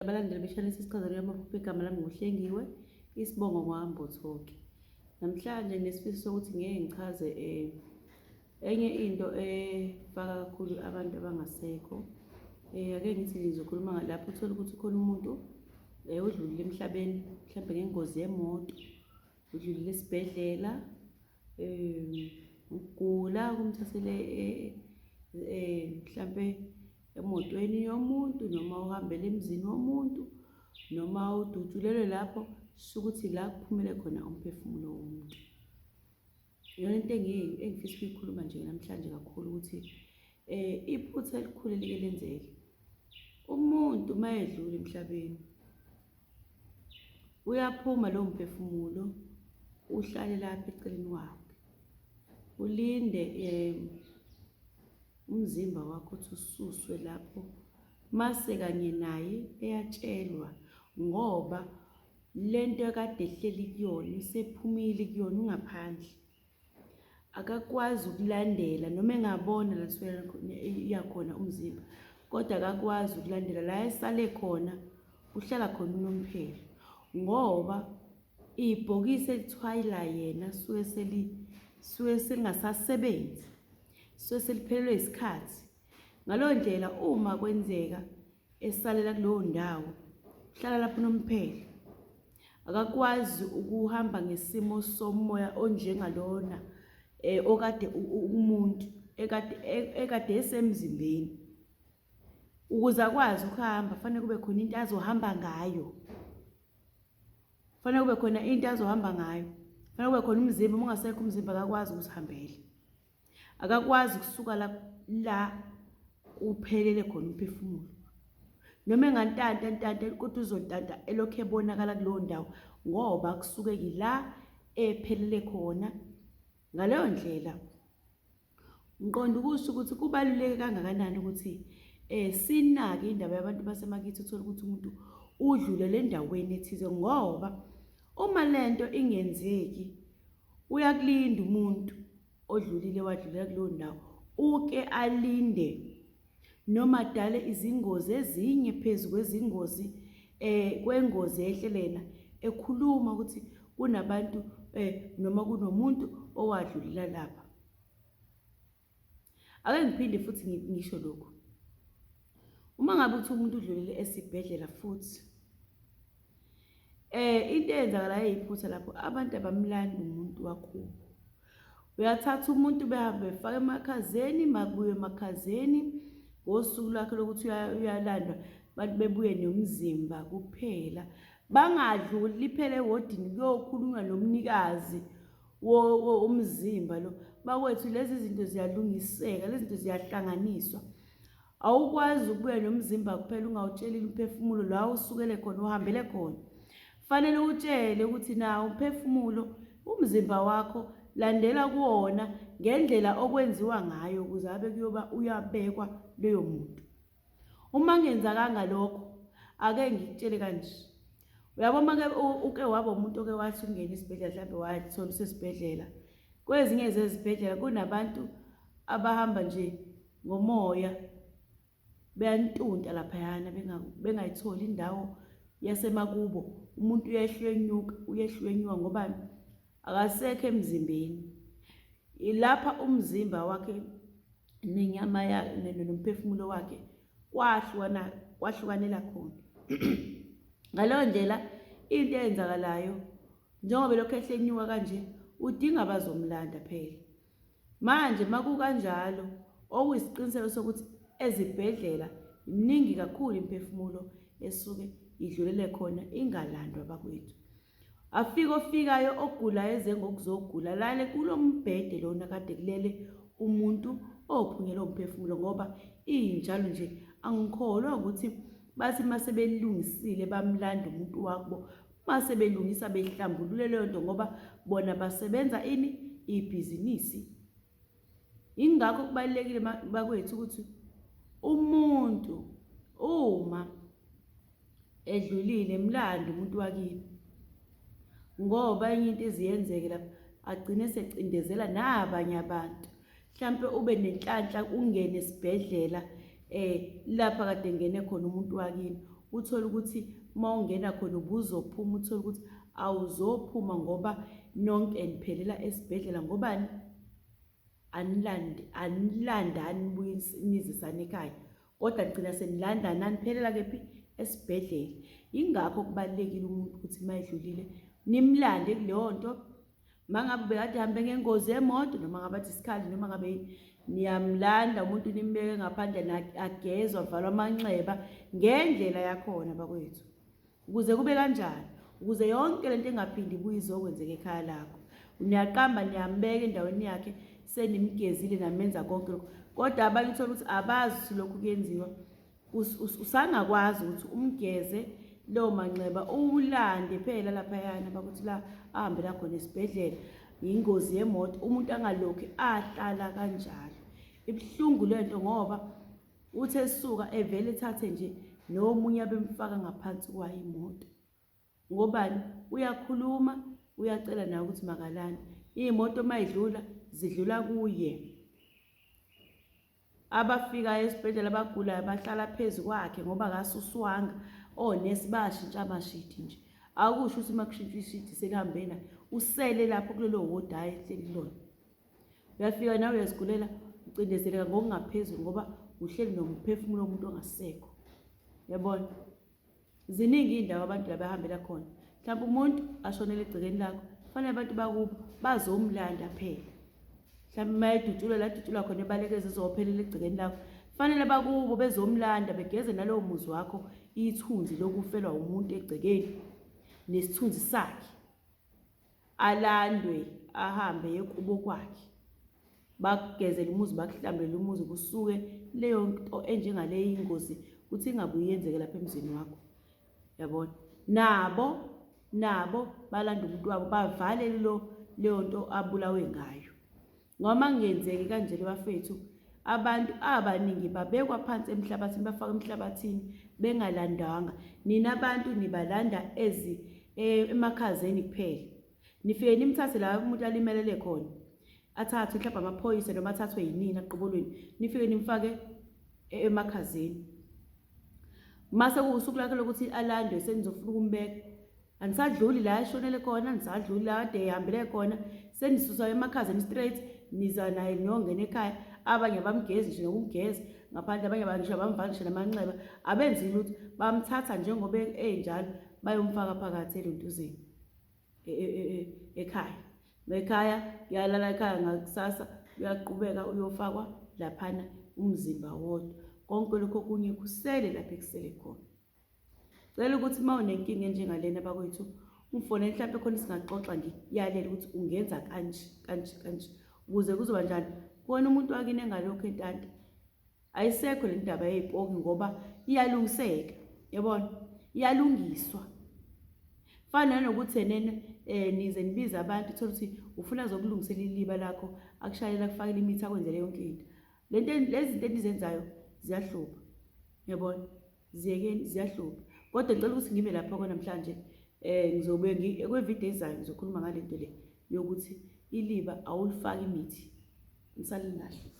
Abalandeli beshane sisichazelo yamaphupho igama lami nguHlengiwe, isibongo ngwaMbothoke. Namhlanje nginesifiso sokuthi ngeke ngichaze um enye into efaka kakhulu abantu abangasekho. Um ake ngithi nje ngizokhuluma lapho uthole ukuthi khona umuntu um odlulile emhlabeni mhlawumbe ngengozi yemoto, udlulile esibhedlela um ukugula kumthathele um mhlampe emotweni yomuntu noma uhambele emzini womuntu noma udutshulelwe lapho sho ukuthi la kuphumele khona umphefumulo womuntu. Iyona into engifisa ukuyikhuluma nje namhlanje kakhulu ukuthi um iphutha elikhulu elike lenzeke umuntu uma edlula emhlabeni uyaphuma lowo mphefumulo uhlale lapha eceleni kwakhe ulinde um umzimba wakho uthi ususwe lapho mase kanye naye eyatshelwa ngoba lento ekade ehleli kuyona usephumile kuyona ungaphandle akakwazi ukulandela noma engabona la iyakhona umzimba kodwa akakwazi ukulandela la esale khona uhlala khona unomphelo ngoba ibhokisi elithwayela yena suke seli suke selingasasebenzi suke seliphelelwe isikhathi. Ngaleyo ndlela uma kwenzeka esalela kuleyo ndawo uhlala lapho unomphela. Akakwazi ukuhamba ngesimo somoya onjengalona eh okade umuntu ekade ekade esemzimbeni. Ukuze akwazi ukuhamba fanele kube khona into azohamba ngayo. Fanele kube khona into azohamba ngayo. Fanele kube khona umzimba, uma ungasekho umzimba akakwazi ukuzihambela. Akakwazi ukusuka la la kuphelele khona umphefumulo. Noma engantanta ntanta kodwa uzontanta elokhu ebonakala kuleyo ndawo ngoba kusuke yila ephelele khona. Ngaleyo ndlela ngiqonda ukusho ukuthi kubaluleke kangakanani ukuthi eh sinake indaba yabantu basemakithi uthola ukuthi umuntu udlulele endaweni ethize ngoba uma lento ingenzeki uyakulinda umuntu odlulile wadlulela kuleyo ndawo uke alinde noma adale izingozi ezinye phezu kwezingozi eh kwengozi ehlelena ekhuluma ukuthi kunabantu eh noma kunomuntu owadlulela lapha. Ake ngiphinde futhi ngisho lokhu. Uma ngabe uthi umuntu udlulele esibhedlela futhi eh into eyenzakalayo eyiphutha lapho abantu abamlandi umuntu wakubo. Uyathatha umuntu behambe befaka emakhazeni makubuye emakhazeni ngosuku lwakhe lokuthi uyalandwa abantu bebuye nomzimba kuphela bangadluli liphele ewodini kuyokhulunywa nomnikazi womzimba lo bakwethu lezi zinto ziyalungiseka lezi zinto ziyahlanganiswa Awukwazi ukubuya nomzimba kuphela ungawutshelile umphefumulo la usukele khona uhambele khona. Fanele utshele ukuthi nawo umphefumulo umzimba wakho landela kuwona ngendlela okwenziwa ngayo ukuze abe kuyoba uyabekwa leyo muntu. Uma ngenzakanga lokho ake ngikutshele kanje. Uyabo uma ke uke waba umuntu oke wathi ungena isibhedlela mhlawumbe wathola usesibhedlela. Kwezinye zezibhedlela kunabantu abahamba nje ngomoya beyantunta laphayana bengayitholi indawo yasemakubo umuntu uyehla uyenyuka uyehla uyenyuka ngobani akasekho emzimbeni ilapha umzimba wakhe nenyama yakhe nomphefumulo wakhe kwahlukana kwahlukanela khona ngaleyo ndlela into eyenzakalayo njengoba lokhu ehlenyuka kanje udinga abazomlanda phela Manje makukanjalo okuyisiqiniseko sokuthi ezibhedlela miningi kakhulu imiphefumulo esuke idlulele khona ingalandwa bakwethu. Afike ofikayo ogulayo eze ngokuzogula lale kulo mbhede lona kade kulele umuntu ophunyelwe umphefumulo ngoba injalo nje angikholwa ukuthi bathi uma sebelungisile bamlanda umuntu wakubo Uma sebelungisa behlambulule leyo nto ngoba bona basebenza ini ibhizinisi. Ingakho kubalulekile bakwethu ukuthi umuntu uma edlulile mlando umuntu wakini ngoba enye into eziyenzeke lapha agcine esecindezela nabanye abantu mhlampe ube nenhlanhla ungene esibhedlela eh lapha kade ngene khona umuntu wakini. Uthole ukuthi uma ungena khona ubuzophuma, uthole ukuthi awuzophuma ngoba nonke niphelela esibhedlela. Ngobani? Anilandi, anilandani nibuye nizisane ekhaya, kodwa nigcina senilandana niphelela kephi? Esibhedlela. Yingakho kubalulekile umuntu ukuthi uma edlulile nimlande kuleyo nto. Uma ngabe bekade hambe ngengozi yemoto, noma ngabe athi isikhali, noma ngabe yini, niyamlanda umuntu nimbeke ngaphandle, agezwe, avalwe amanxeba ngendlela yakhona bakwethu. Ukuze kube kanjani? Ukuze yonke lento ingaphindi ibuye izokwenzeka ekhaya lakho. Niyaqamba niyambeka endaweni yakhe senimgezile namenza konke lokho. Kodwa abanye uthola ukuthi abazi ukuthi lokhu kuyenziwa. Usangakwazi ukuthi umgeze lowo manxeba uwulande phela laphayana bakuthi la ahambela khona esibhedlela yingozi yemoto, umuntu angalokhu ahlala kanjalo. Ibuhlungu lento ngoba uthi esuka evele ethathe nje nomunye abemfaka ngaphansi kwayo imoto. Ngobani? Uyakhuluma, uyacela nawe ukuthi makalande. Iy'moto uma idlula zidlula kuye. Abafikayo esibhedlela abagulayo bahlala phezu kwakhe ngoba akasuswanga. Onesi bayashintsha amashidi nje. Akusho ukuthi uma kushintshwa ishidi selihambe naye. Usele lapho kulelo wodi ayehleli kulona. Uyafika nawe uyazigulela, ucindezeleka ngokungaphezulu ngoba uhleli nomphefumulo womuntu ongasekho. Uyabona? Ziningi iy'ndawo abantu la behambela khona. Mhlawumbe umuntu ashonele egcekeni lakho, kufanele abantu bakubo bazomlanda phela. Mhlawumbe uma edutshulwa la adutshulwa khona ebaleke zizophelela egcekeni lakho. Kufanele bakubo bezomlanda begeze nalowo muzi wakho ithunzi lokufelwa umuntu egcekeni nesithunzi sakhe. Alandwe ahambe yekubo kwakhe. Bakugezele umuzi, bakuhlambele umuzi, kusuke leyo nto enjengaleyo ingozi ukuthi ingabuye yenzeke lapha emzini wakho. Yabona? Nabo nabo balanda umuntu wabo bavale lo leyo nto abulawe ngayo. Ngoba kungenzeki kanjalo bafethu, abantu abaningi babekwa phansi emhlabathini, bafakwa emhlabathini bengalandwanga. Nina abantu nibalanda ezi emakhazeni kuphela. Nifike nimthathe la umuntu alimelele khona. Athathwe mhlawumbe amaphoyisa noma athathwe yinina qobolweni. Nifike nimfake emakhazeni. Mase kuwusuku lakhe lokuthi alandwe senizofuna ukumbeka. Anisadluli la eshonele khona, anisadluli la kade ehambele khona. Senisusa emakhazeni straight niza naye niyongena ekhaya. Abanye abamgezi nje nokumgeza ngaphandle, abanye ngisho abamvali ngisho namanxeba. Abenzi lutho, bamthatha njengoba enjalo bayomfaka phakathi elontuzeni ekhaya. Ekhaya uyalala ekhaya ngakusasa uyaqhubeka uyofakwa laphana umzimba wodwa. Konke lokho okunye kusele lapho ekusele khona. Cela ukuthi uma unenkinga enjengalena bakwethu ungifonele mhlawumbe khona singaxoxa ngikuyalele ukuthi ungenza kanje kanje kanje ukuze kuzoba njani. Kona umuntu wakini engalokhu entanta. Ayisekho le ndaba yezipoki ngoba iyalungiseka, yabona, iyalungiswa. Fana nanokuthi enene nize nibize abantu uthole ukuthi ufuna azokulungisela iliba lakho, akushayele akufakele imithi akwenzele yonke into. Lento lezi zinto enizenzayo ziyahlupha. Yabona? Ziyekeni ziyahlupha. Kodwa ngicela ukuthi ngime lapha kwa namhlanje. Ngizobe kwividiyo ezayo ngizokhuluma ngale nto le yokuthi iliba awulifaki imithi. Nisale kahle.